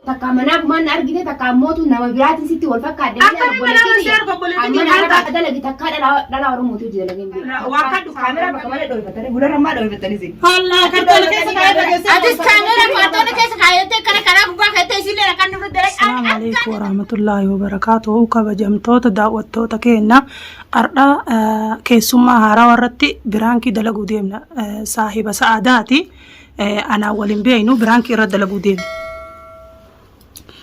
Takka manaa kumaan na argite takka ammootu nama biraatiin sitti wal fakkaadhe malee Akkamiin obboleettii manaa tiyya. si arga obboleettii Amma tiyya na maal argaa taate? dalagi takkaa dhalaa dhalaa Oromooti hojii dalagee hin beeku. Waa kadhu Kaameraa bakka malee dho'ifatanii bularra dho'ifatanii si. Hallaa kartoona keessa kaa'ee dhageessee. Atis kaameera kaartoona keessa kaayattee kana karaa gubbaa kaayattee isillee akkan nurra dalagee. Assalaamu alaikum warahmatullaahi wabarakaatuhu kabajamtoota daawwattoota keenya har'a keessummaa haarawaa irratti biraankii dalaguu deemna saahiba sa'aadaati anaa waliin beeknu biraankii irra dalaguu deemna.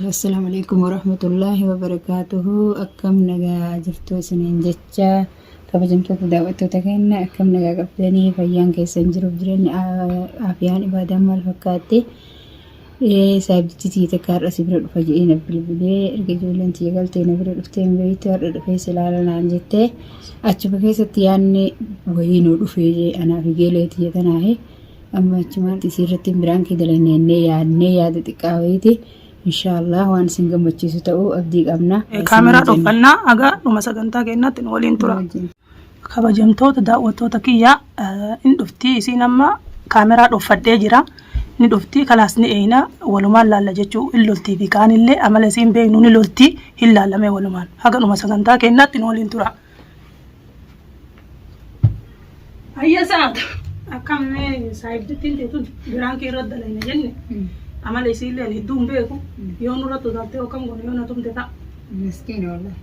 Assalaamu alaikum warahmatullaahi wabarakaatuhu. Akkam nagaa jirtu isiniin jecha kabajamtoota daawwattoota keenya akkam nagaa qabdanii fayyaan keessan jiruuf jireenyi aafiyaan ibaadaan maal fakkaatti? Saabjichi tiyya takka har'a si bira dhufa jedhee na bilbilee erga ijoolleen tiyya galtee na bira dhuftee hin beektu har'a dhufee si ilaala naan jettee achuma keessatti yaadni wayii nu dhufee jee anaaf geelee tiyya tanaahi amma achumaan isii irratti biraankii dalagnee yaadnee yaada xiqqaa wayiiti inshaallah waan isin gammachiisu ta'uu abdii qabna. Kaameraa dhoffannaa haga dhuma sagantaa keenyaatti nu waliin tura. Kabajamtoota daawwattoota kiyya in dhufti isiin amma kaameraa dhoffadhee jira. Ni dhufti kalaas ni eeyna walumaan laalla jechuu hin loltii fi kaanillee amala isiin beeknu ni lolti hin laallamee walumaan haga dhuma sagantaa keenyaatti nu waliin tura. Ayya sa'aata. Akkam mee saayibdittiin tee tun biraankii irra dalayna jenne amala isiillee ani hedduu hin beeku yoo nurratti utaaltee akkam goone yoo na tumte ta'a. Miskiina wallahi.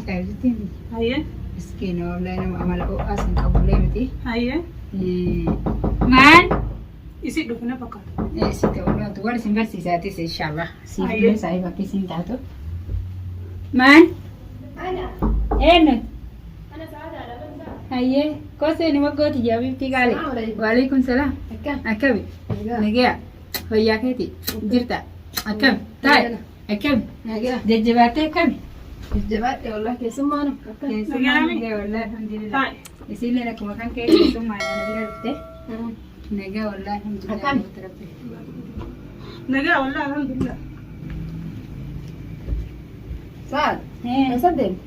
Saayibdittiin Hayyee miskiina wallahi nama amala ho'aa san qabullee miti. Hayyee Maal? Isi dhufe na fakkaata. Si ta'uu laatu wal isin barsiisaatis inshaallah. Siif illee saahiba akka isin taatu. Maal? Ana. Eenyu? Ana sa'aadaadha bantaa. Hayyee kosee ni waggooti jaabiftii qaali. Salaamu alaikum. Waalaikum salaam. Akkam? Akkami? Nagaa. Nagaya. Fayyaa keeti? Jirta? Akkami? Taa'e? Akkami? Nagaa. Jajjabaattee akkami? Jajjabaadhe wallahi keessummaa nu. Akkam? Keessummaa Nagaami? nagaya wallahi alhamdulillah. Taa'e. Isiilleen akkuma kan kee keessummaa ana bira dhufte. Nagaa wallahi alhamdulillah. Akkami? Rabbi. Nagaa wallahi alhamdulillah. Sa'ad. Eessa deemte?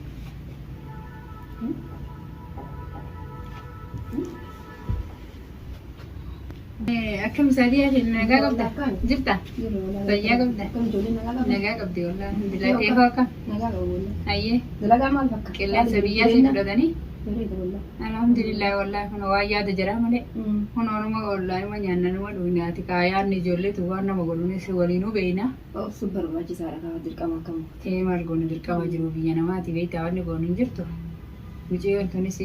Akkam Saadiyaa fi nagaa qabda? Jirta? Fayyaa qabda? Nagaa qabdi wallahi alhamdulillah. Ta'ee hoo akkam? Nagaa qabu wallahi. Hayyee Dalagaa maal fakkaata? Qilleensa biyyaa si fudhatanii? Bareeda wallahi. Alhamdulillah wallahi kun waan yaada jira malee. Kun onuma wallahi numa nyaanna numa dhugnaati kaa yaadni ijoolleetu waan nama godhunis waliinuu beeyna. Obsuun barbaachisaadha kaa dirqama akkam. Ee maal goonu dirqama jiru biyya namaati beektaa wanni goonu hin jirtu. Mucayyoon tunis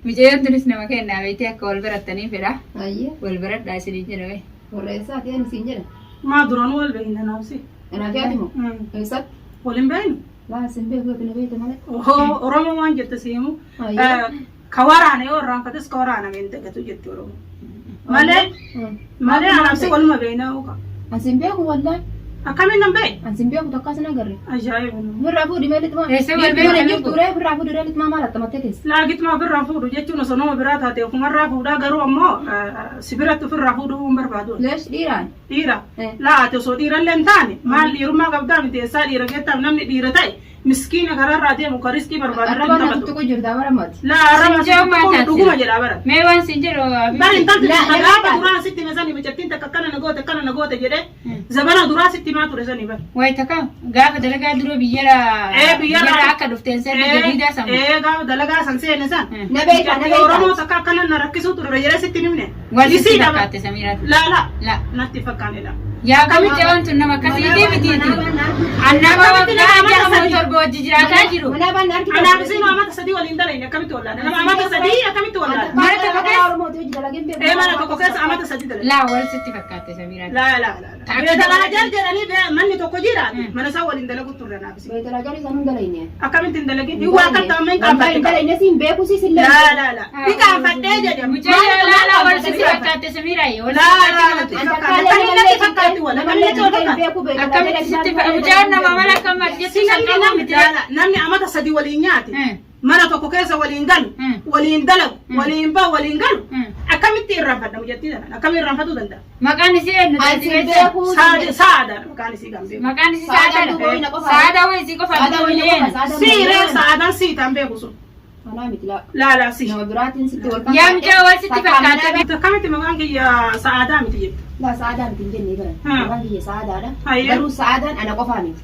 mucayyoon tunis nama kennaa beektee akka wal barattanii fedha. Ayyee. Wal baradhaa isiniin jedha wee. Warra eessaati ani siin jedha. Maa duraanuu wal beekna naafsi. Anaa fi ati moo? Eessatti? Wal hin beeknu. Laa sin beeku ati na beekte malee. Ohoo Oromoo waan jette si himu. Ayyee. Ka waraane yoo irraanfates ka waraaname hin dagatu jetti Oromoo. Malee malee anaaf si waluma beekna uka. An sin beeku wallahi. Akkamiin nan beekne? An sin beeku takka sin agarre. Ajaa'iba. Ofirraa fuudhi mee lixmaa. Eessa wal Dhiirri mana beektan jirtu ree ofirraa fuudhi ree lixmaa maal attamattee teessa. Laagituma ofirraa fuudhu jechuun osoo nama biraa taate ofumarraa fuudhaa garuu ammoo si biratti ofirraa fuudhuu hin barbaadu. Leesh dhiiraan. Dhiira. Eh. Laa ati osoo dhiirallee hin taane maal dhiirummaa qabdaa miti eessaa dhiira geettaaf namni dhiira ta'e Miskiina karaarraa deemu ka riskii barbaadu Arraba ittiin na taphatu. tuttuqu jirta bara mati. Laa arraba Sin jedhu maal tuttuqu taate? dhuguma jedha bara. Mee waan sin jedhu Bari intalti Laa, takka laa, gaafa laa. duraa sitti hime sani mucattiin takka akkana na goote akkana na goote jedhee zabana duraa sitti himaa ture sani bara. Wayi takka gaafa dalagaa dura biyyara Ee biyyarraa biyyarraa akka dhufteen seenne jadiidaa samu. Ee gaafa dalagaa san seene san. Na beekta na Mucattii beekta. Oromoo takka akkana na rakkisuu ture jedhee sitti hin himne. Wal sitti Isii daba. fakkaatte Samiiraati. Laa laa. Laa. Natti fakkaanedha. Yaa kamitti waan tun nama akkasiitii mitiiti. Annama Akkamitti nama waggaa amata jaha sadii? torba wajji jiraataa jiru. Mana baan argite. Anaaf isin amata sadii waliin dalayne akkamitti wallaala? Nama amata sadii akkamitti wallaala? Mana tokko keessa- Oromooti hojii dalageen beeku. Ee mana tokko keessa amata sadii dalayne. Laa wal sitti fakkaatte Samiiraati. Laa laa laa. Taakki Beetalaajar jedhanii manni tokko jiraate mana isaa waliin dalagu turre anaaf isin. Beetalaajar isaan hin dalayne. Akkamitti hin dalagin? Hin waa akka taa'amee hin Wallahi hin qaanfatte. dalayne siin beeku siis illee. Laa laa laa. Ni qaanfadhee jedhe. Mucayyoo laa laa wal sitti fakkaatte Samiiraayi. Wal Laa sitti laa fakkaatte. natti fakkaate. Akkamitti natti fakkaatti wal? Namallee Akkamitti wal hin fakkaatti? beeku Akkamitti sitti mucaan nama mala akka ammaatti jettu san Namni qabu namni miti. laa laa namni amata sadii waliin nyaate. Mana tokko keessa waliin galu, waliin dalagu, waliin bahu, waliin galu. Akkamitti irraanfadha mucattii tana? Akkamitti irraanfatuu danda'a? Maqaan isii eenyu Ani sin taati beektaa? beeku. Saada saadaadha maqaan isii kan beeku. Maqaan isii Saadaan Saadaadha. duuba wayina qofa. Saadaa wayii isii qofa Saadaa duuba wayina wayina qofa. eenyu? Saadaan Siiree wayina. saadaan sii tan beeku sun. Anaa miti laa. Laalaa si. Nama biraatiin sitti wal Yaa mucaa waan sitti fakkaate. Akkamitti maqaan kiyya Sa'aadaa miti jettu? Laa Sa'aadaa miti hin jennee bara. Maqaan kiyya Sa'aadaadha. Hayyee. Garuu Sa'aadaan ana qofaa miti.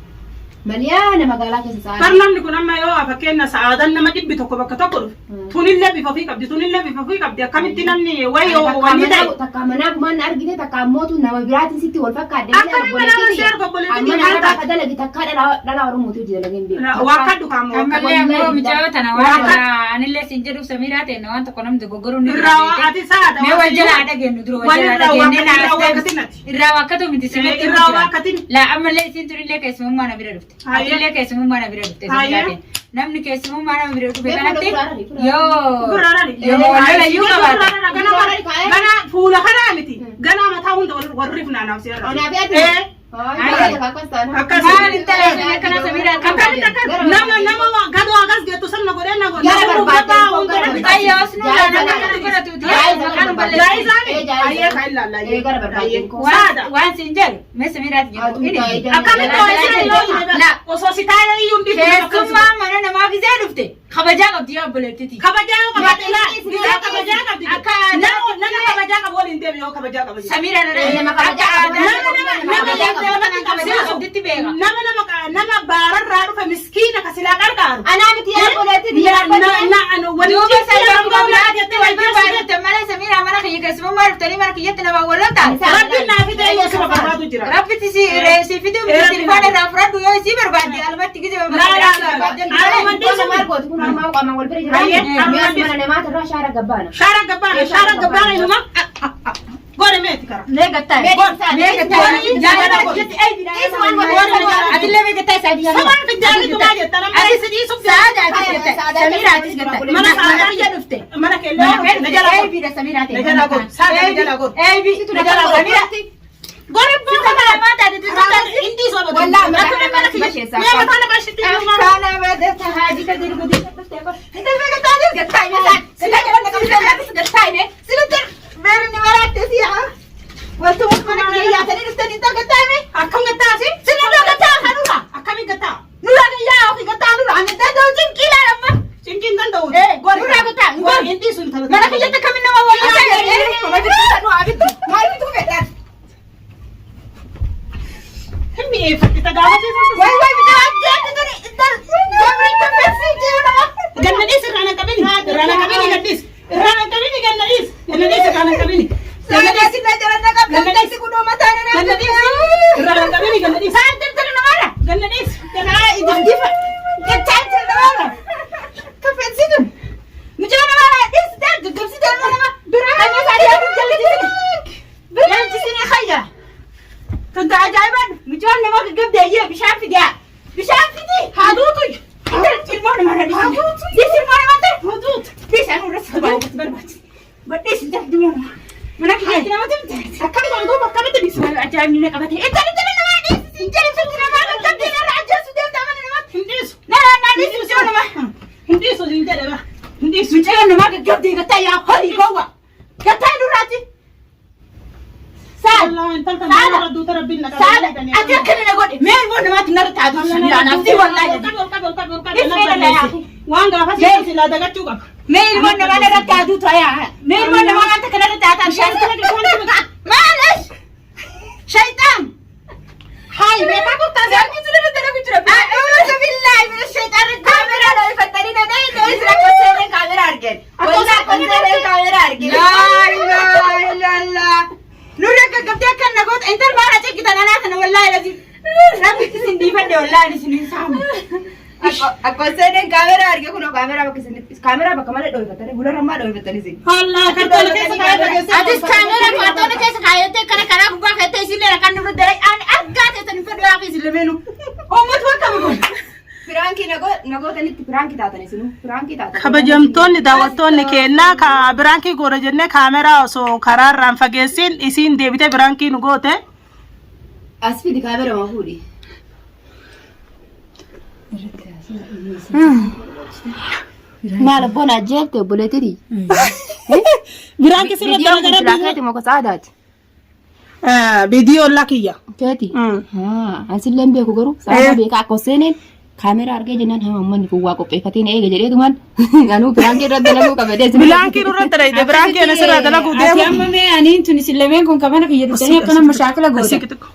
Maliyaana magaalaa keessa Bar Sa'aadaan. namni kun amma yoo fakkeenya Sa'aadaan nama 100 bakka tokko dhufe. Tunillee bifa ofii qabdi, tunillee bifa ofii qabdi. Akkamitti namni wayii wanni ta'e. Takka manaa gumaan na argite takka ammootu nama biraatiin sitti wal fakkaadde. Akkamiin manaa wal si arga obboleettii Amma maal nama taate? akka dalage takka dhalaa Oromootu hojii dalagee hin beeku. Waakkadhu kaammoo. Ammallee ammoo mucayyoo tana waan anillee siin jedhuuf Samiiraa ta'e waan tokko namni dogoggoruun ni Irraa ati Sa'aada. Mee wal jalaa dhageenyu dura wal jalaa Walirraa dhageenyee irraa waakkatin ati. Irraa waakkatu miti simatti Irraa waakkatin. Laa ammallee isiin tunillee keessummaa na bira dhufte. Hayyee. Atillee keessummaa na bira dhufte. Hayyee. Samiiraa ta'e. Namni keessummaa nama bira dhufe Mee fuula kanatti dura arari, fuula yoo Gurraarari. yoo wal lolayyuu qabaata. Gana fuula kanaa miti. Gana mataa hunda warri funaanaaf si irra. Anaa fi ati. Eh. Akkas. Maal intala isin akkana Samiiraa akkam Akkamitti taate? akka nama nama gadoo akkas gettu san na godhee na godhe. Gara barbaadde hunda gara Ayyaa osnuu laa nama kana godhatuuti. Maqaan nu balleessu. Jaayizaami. Eh, jaayiza. Ayyee kan ilaalla. Eh, gara barbaadde. Saada. Waan siin jedhu mee Samiiraati jedhu. Haa, Inni Akkamitti waa isin yoo La. osoo si taa'ee iyyuu hin dhiibu. Keessummaa mana namaa gizee dhufte kabajaa qabdi yaa obboleettiti. Kabajaa yoo qabaatte laa. Gizee kabajaa qabdi. Akka aadaa Nama nama kabajaa qabu waliin deemi yoo kabajaa qabu. Samiira na Nama kabajaa qabu. Akka Nama aadaa nama kabajaa qabdu kabajaa qabditti beeka. Nama nama nama baararraa dhufe miskiina ka silaa qarqaaru. Anaa miti yaa obboleettii Na biyya na na waliin Duuba ciisee sana nama biraatti wal barbaadde malee Samiira mana kiyya keessummaa dhuftanii mana kiyyatti nama wal loltaa. Rabbiin naa fide yoo sima barbaadu jira. Rabbitti si si fiduu miti tilfaan irraa fudhadhu yoo isii barbaadde alumatti gizee Laa laa laa. barbaadde. Kun maal gooti kun harmaa qaamaan wal bira jira. Hayyee. Mi'aas mana namaati irraa shaara gabbaana. Shaara gabbaana shaara gabbaana inuma godhe meeti kara. Mee gattaa. Mee gattaa. Atillee mee gattaa isaa biyyaa. Sabaan fiddaanii tumaa jetta namni si dhiisuuf Sa'aadaa atis gattaa. Samiiraa atis gattaa. Mana Mana kiyya dhufte. Mana keellee na jala godhe. Eebiidha Samiiraa ta'e. Na jala godhe. Saada na jala godhe. Eebi. Na jala godhe. Godhe Sitta lamaa taate sitta. Hindi soo bakka. Wallaahi mataa nama basheessa. Mee mataa nama basheetti himaa. Kana bada haji ka jiru gudii dhufte ko. Intal mee gattaa atis gattaa mee saan. Sila jala qabdi atis gattaa mee. Sila jar beerni maraatti si haa. Waltu mana kiyya yaatanii dhuftanii intal gattaa mee. Akkam gattaa si? Sila doo gattaa kanuma. Akkamiin gattaa? Nurraa gayyaa ofii gattaa nurraa. Ani danda'u cinqiidhaan amma. Cinqiin danda'u. Eh, nurraa gattaa. Godhe hindi sun tala. Mana kiyyatti akkamiin nama waliin Hin mi'eeffatti tagaafachiisan. Ganna dhiis irraa na qabini. Irraa na qabini gadhiis. Irraa na qabini ganna dhiis. Ganna dhiis irraa na qabini. Ganna dhiis. Ganna dhiis. Irraa na qabini ganna dhiis. Ganna dhiis. Ganna Bishaan fidi! Haduutu. Ilmoo namaa irra dhiisne. Dhiisi ilmoo namaa ta'e. Haduutu. Dhiisi anuu irratti barbaachisa. Badheessi intal ilmoo namaa. Mana kiyyaatti nama tumte. Akkami godhu akkamitti dhiisu? Ajaa'ibni na qabate. Intal intal namaa dhiisi. Intal intal namaa qaqqabdee narra ajjeesu deemta mana namaatti. Hin dhiisu. Na na dhiisi mucaa namaa. Hin dhiisu hin jedhe ba. Hin dhiisu. Mucaa namaa gaggabdee gattaa yaa horii gowwa. Gattaa durraatti. Saal. Wallaahi intal kan nama duuta rabbiin na qabee. Saala. Ati akkana na godhe. Mee ilmoo namaatti narra taatu. Naaf si wallaahi. Waan gaafa si silaa dagachuu qaba. Mee ilmoon namaa narratti haaduu ta'aa. Mee ilmoon namaa wanta kanarratti haa taatu. Maalish? Shayxaan. Hayi beekaa kottaa si Zaakii sirrii dalagu jira. A'uuzu billaahi mina shayxaan kaameraa dho'ifattanii na dhahin dhoo'is rakkoo seenee kaameraa argeen. Walaa konseenee kaameraa argeen. Laa ilaaha illallah. Nurra gaggabdee akka nagoota intal maal achi anaa kana wallaahi lazi. Rabbitti isin dhiifadhe wallaahi isin hin saamu. Akkoo seeneen kaameraa arge kunoo kaameraa bakka isin kaameraa bakka malee dho'ifatanii bularra dho'ifatanii isin. Hallaa kartoona keessa kaa'ee dhageessee. Atis kaameraa kaartoona keessa kaayattee kana karaa gubbaa kaayattee isin leera kan nurra dalai ani argaa teessan hin fedhu yaa fi isin lameenu. Uummatu akkami kun? Piraankii nagootanitti piraankii taatan isinuu piraankii taatan. Kabajamtoonni daawwattoonni keenyaa ka biraankii goona jennee kaameraa osoo karaarraan fageessin isiin deebitee biraankii nu goote. As fidi kaameraa ma fuudhi. Maal abboon ajjeefte obboleettii? Biraankii sirra Viidiyoon kun dalagaa silaa keeti moo saadaati? Viidiyoo lakiyya. Keeti? Ansillee hin beeku garuu saadaa beekaa akka seeneen Kaameraa argee jennaan hama uummanni kun waa qopheeffatee na eega jedheetumaan anuu piraankii irratti dalaguu qaba jedhee. Biraankii nurratti dalagde biraankii ana sirraa dalaguu Ati deemu. amma mee aniin tun isin lameen kun ka mana kiyya dhuftanii akkana mashaakila Asii gootan. xiqqoo.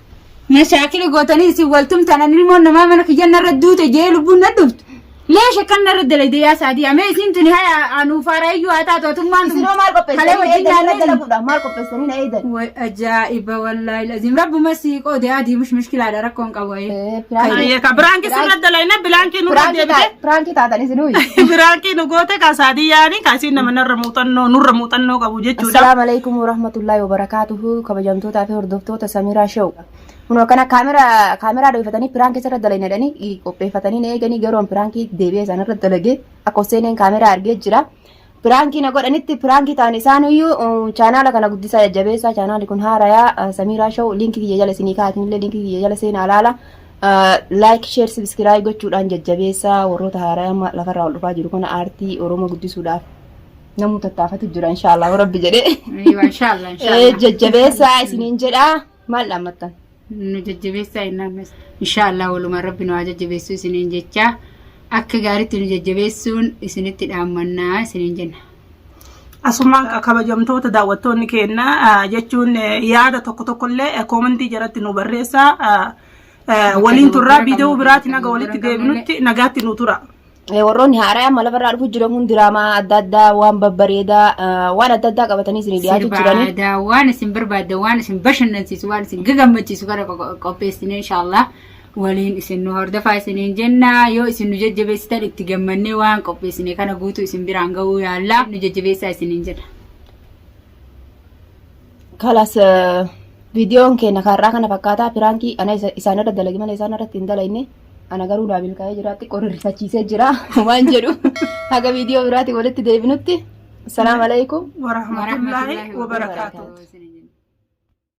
Mashaakila gootanii isin waltumtan ani ilmoon namaa mana kiyya narra duute jee lubbuun na dhuftu. Leesha kan narra dalagde yaa saadii amee isin tuni haya anuu faaraayyuu haa taatu atummaan tun. Isinoo maal Kalee qopheessanii na wajjin eegan irra naannoo. dalaguudhaaf maal qopheessanii na eegan? Way ajaa'iba wallaahi laziim rabbuma sii qoode adii mush mushkilaadha rakkoon qabu ayee. Ayyee ka biraankii sirra dalayna biraankii nurra deebite. Piraankii taatan isinuu. Biraankii nu goote ka saadii yaani ka isiin nama narra muuxannoo nurra muuxannoo qabu jechuudha. Assalaamu alaikum warahmatullahi wabarakatuhu kabajamtootaa fi hordoftoota Samiraa Show. Kunoo kana kaameraa kaameraa dho'ifatanii piraankii irra dalagna jedhanii qopheeffatanii na eeganii garuu an piraankii deebi'ee isaan irra dalagee akka Husseeniin kaameraa argee jira. Piraankii na godhanitti piraankii ta'an isaanuyyuu chaanaala kana guddisaa jajjabeessaa chaanaalli kun haarayaa Samiraa Show liinkii kiyya jala isinii kaa'atinillee liinkii kiyya jala seenaa laala. Like share subscribe gochuudhaan jajjabeessaa warroota haarayaa amma lafarraa ol dhufaa jiru kana aartii Oromoo guddisuudhaaf namuu tattaafatu jira inshaallah rabbi jedhee. Aywa inshallah inshallah. Jajjabeessaa isiniin jedha maal dhaammattan? Nu jajjabeessaa innaan inshallah walumaan rabbi nu haa jajjabeessuu isiniin jecha akka gaariitti nu jajjabeessuun isinitti dhaammannaa isiniin jenna. Asumaan kabajamtoota daawwattoonni keenya jechuun yaada tokko tokkollee koomentii jalatti nu barreessaa waliin turraa viidiyoo biraatiin haga walitti deebinutti nagaatti nu tura. Warroonni haaraa amma lafarraa dhufu jiran kun diraamaa adda addaa waan babbareedaa waan adda addaa qabatanii isinii dhiyaatu Sirba jiranii. aadaa waan isin barbaaddan waan isin bashannansiisu waan isin gagammachiisu kana qopheessine inshallah waliin isin nu hordofaa isiniin jenna yoo isin nu jajjabeessitan itti gammannee waan qopheessine kana guutuu isin biraan ga'uu yaalla nu jajjabeessaa isiniin jenna. Kalas viidiyoon keenya kaarraa kana fakkaataa piraankii ana isaan irra dalage malee isaan irratti hin dalagne ana garuu naa milkaa'ee jira xiqqoo rifachiisee jira waan jedhu haga viidiyoo biraatiin walitti deebinutti. Assalaamu alaikum. Warahmatullaahi wabarakaatuh. Wabarakaatuh.